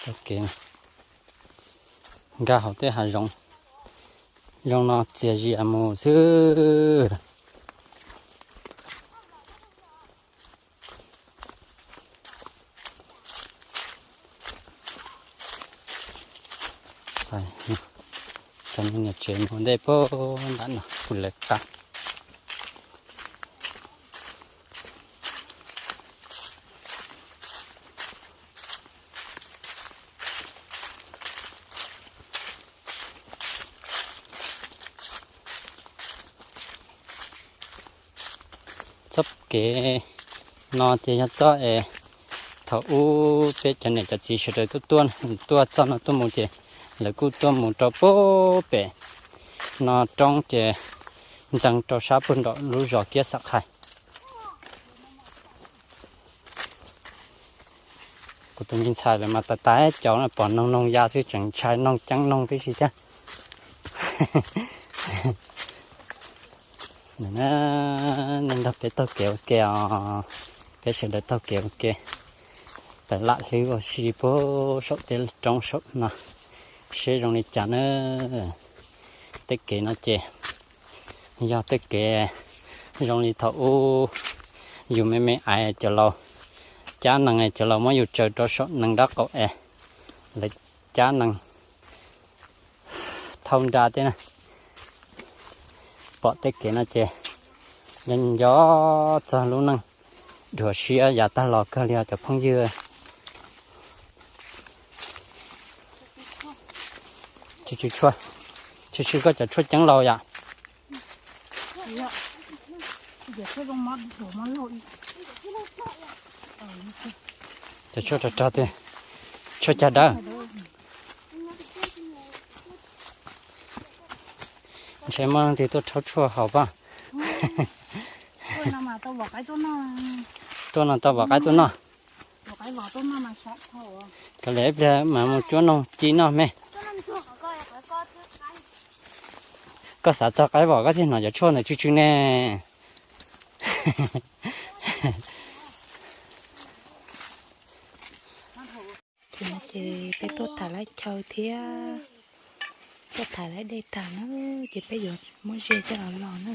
Txoj kev nkag hauv tej hav zoov, zoo no txias zias mus xwb. Cov niam tsev mus ua ntej puag nram no kuj lawv qab. Txoj kev no ces yog txoj es thaum ub peb cov niam cov txiv sawv daws tuaj tuaj, tuaj txoj no tuaj mus ces lawv kuj tuaj mus rau puag pem no roob ces ntxeev rau sab puag nram lub zos Kiab Xam Qhais. Kuv tus me ntxhais lawv mas tas tas caus no pom noog noog ya xwb tseem ntshai noog ceeb noog tib si thiab. Neej nrog peb taug kev ua ke os, peb sawv daws taug kev ua ke, tawm lam hlwb ua si puag saum tej roob saum no seb zoo li cas na. Tej kev no ces yog tej kev zoo li thaum ub yus me me aiv cov laus cab nees, cov laus muab yus tsaws rau saum nees nraub qaum es lawv cab nees thauj nra tej na. Pom tej kev no ces nco nco txog lub neej dhuav siab yav tag los kawg li os cov phooj ywg. Tshwm tshwm tshuaj, tshwm tshwm koj cov tshuaj ceeb laus yom. Cov tshuaj rog rog tiag, tshuaj cag dawb. Ntshe muaj leej twg tuaj rhaub tshuaj haus pob. Tuaj no tau vom qaib tuaj noj. Kav liam ib pliag mas mus cuab noog ci noj me. Koj xav txog qaib vom koj thiaj hnov cov tshuaj ntawd tsw tsw ne. Ces no ces peb tuaj thaiv lawv chaw thiab, tuaj thaiv lawv dej tag na, ces peb yuav muab ze coj los los na.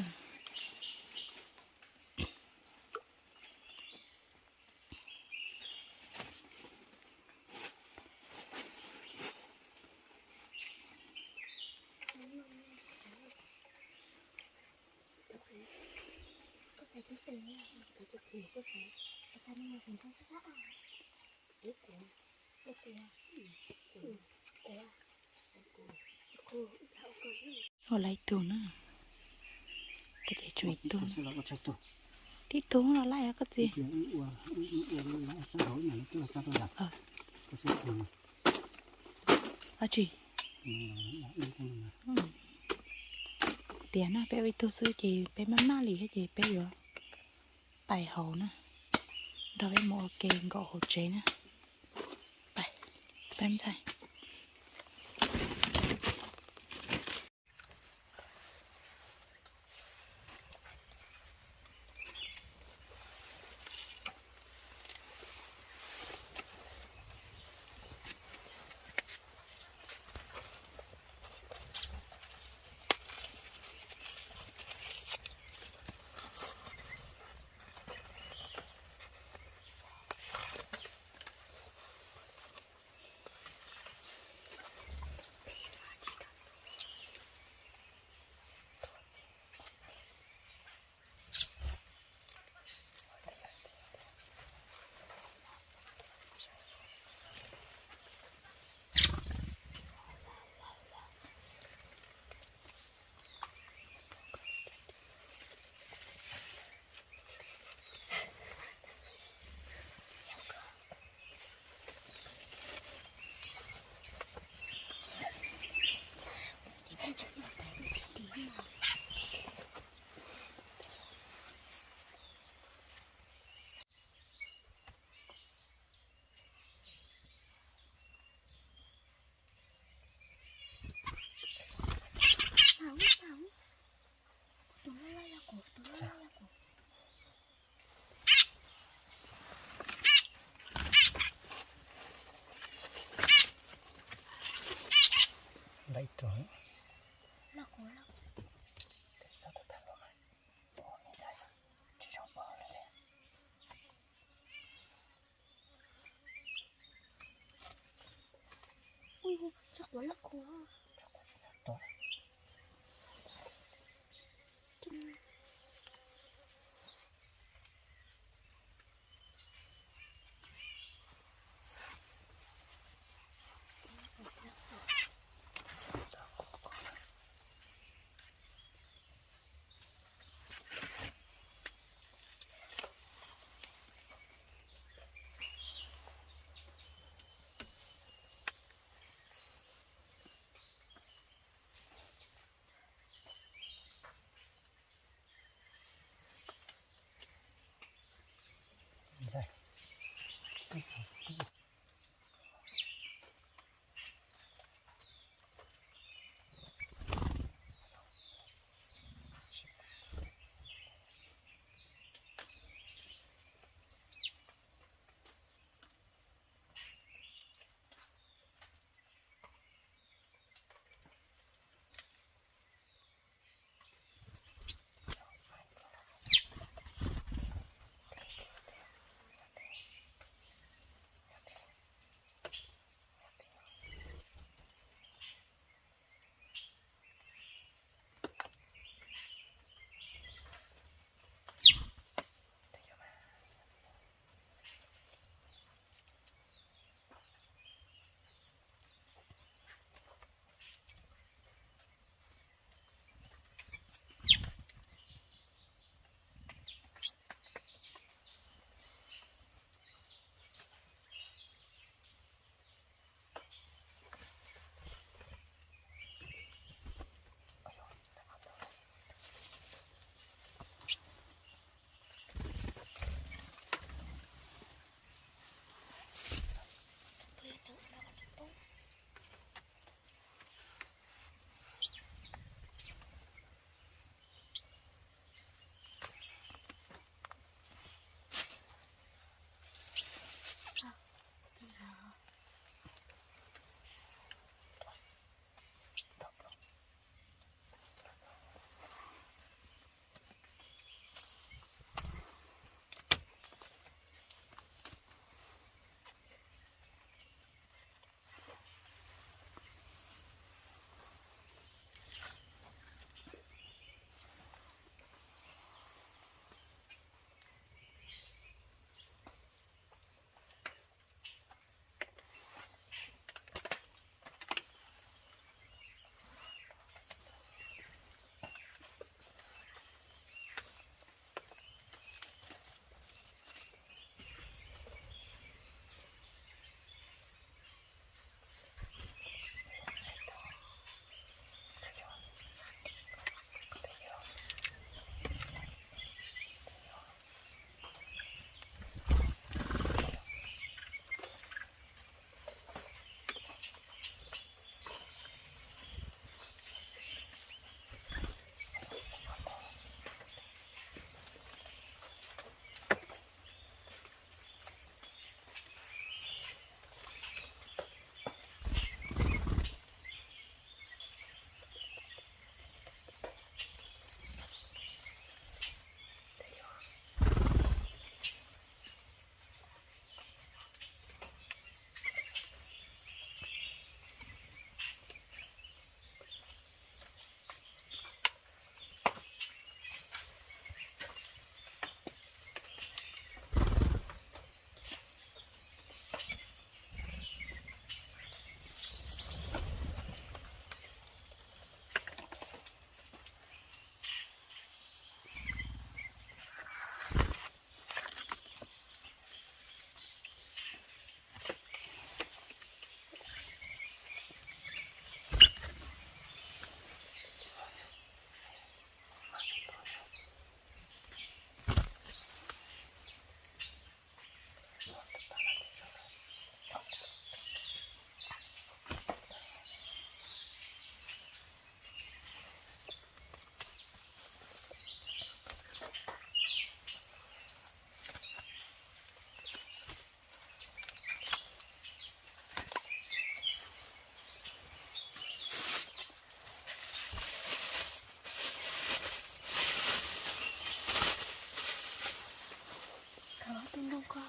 Ua lawm ib tug na. Koj ces tshuav ib tug. Tib tug los lawm koj txiv. Dab tsi? Tias na peb ua ib tug xwb ces peb maj maj li thiab ces peb yuav pais hauv na, nrog peb mus ua ke nkaum hauv tsev na. Pais, peb ntxhais. Ua loj kua. Koj tus ntoo koj.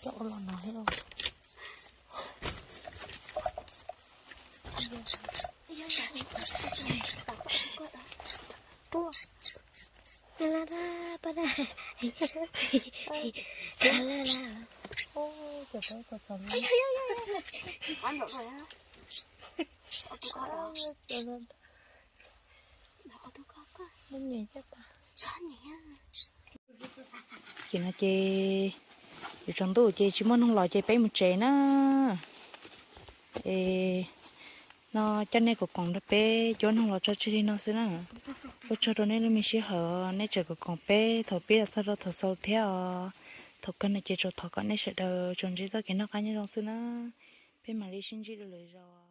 Tau los no. Ces no ces yuav tsaus ntuj ces tsis muaj noog los ces peb mus tsev na. Es no coj nej koom koom nrog peb cuab noog los tso tseg li no xwb na. Ua tsaug rau nej lub me sij hawm nej tseem koom koom peb thaum pib los txog rau thaum xaus thiab os. Thaum kawg no ces tsuas thov kom nej sawv daws tsuas ntsib txoj kev noj qab nyob zoo xwb na. Peb mam li sib ntsib dua lwm zaus.